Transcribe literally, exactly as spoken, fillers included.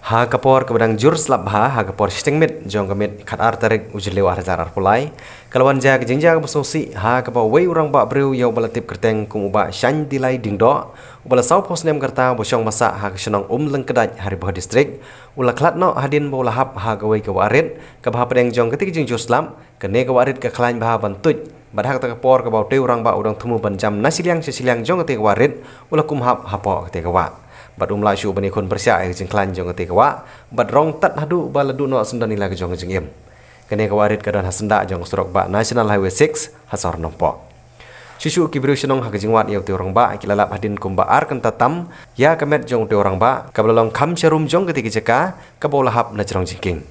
Ha ka por kaba dang jur slap bha, ha ka por shiteng miet jong ka miet khatar tarik u Jylliew arhajar arphew lai, ka la wan jia ka jingjia kaba sngewsih ha kaba uwei u rangbah briew ïa uba la tip kyrteng kum u Bah Shangdilai Diengdoh, uba la sawphew snem ka rta, uba shong ba sah ha ka shnong Umlyngkdait ha Ri Bhoi District, u la khlad noh hadien ba u la hap ha kawei ka wah rit kaba hapdeng jong katei ka jingjur slap. Kane ka wah rit ka khlaiñ bha ban tuid, bad ha kata ka por kaba utei u rangbah u dang thmu ban jam na shiliang sha shiliang jong katei ka wah rit, u la kum hap hapoh katei ka wah. Bad um lah shuh ban ïakhun pyrshah ïa ka jingkhlaiñ jong katei ka wah, bad rong tad haduh ba la duh noh syndon ïa la ka jong ka jingim. Kane ka wah rit ka don ha syndah jong ka surok bah National Highway six ha sor Nongpoh. Shuh shuh ki briew shnong ha ka jingwad ïa utei u rangbah ki la lap hadien kumba ar kynta tam ïa ka met jong utei u rangbah, kaba la long kham sharum jong katei ka jaka kaba u la hap na jrong jingkieng.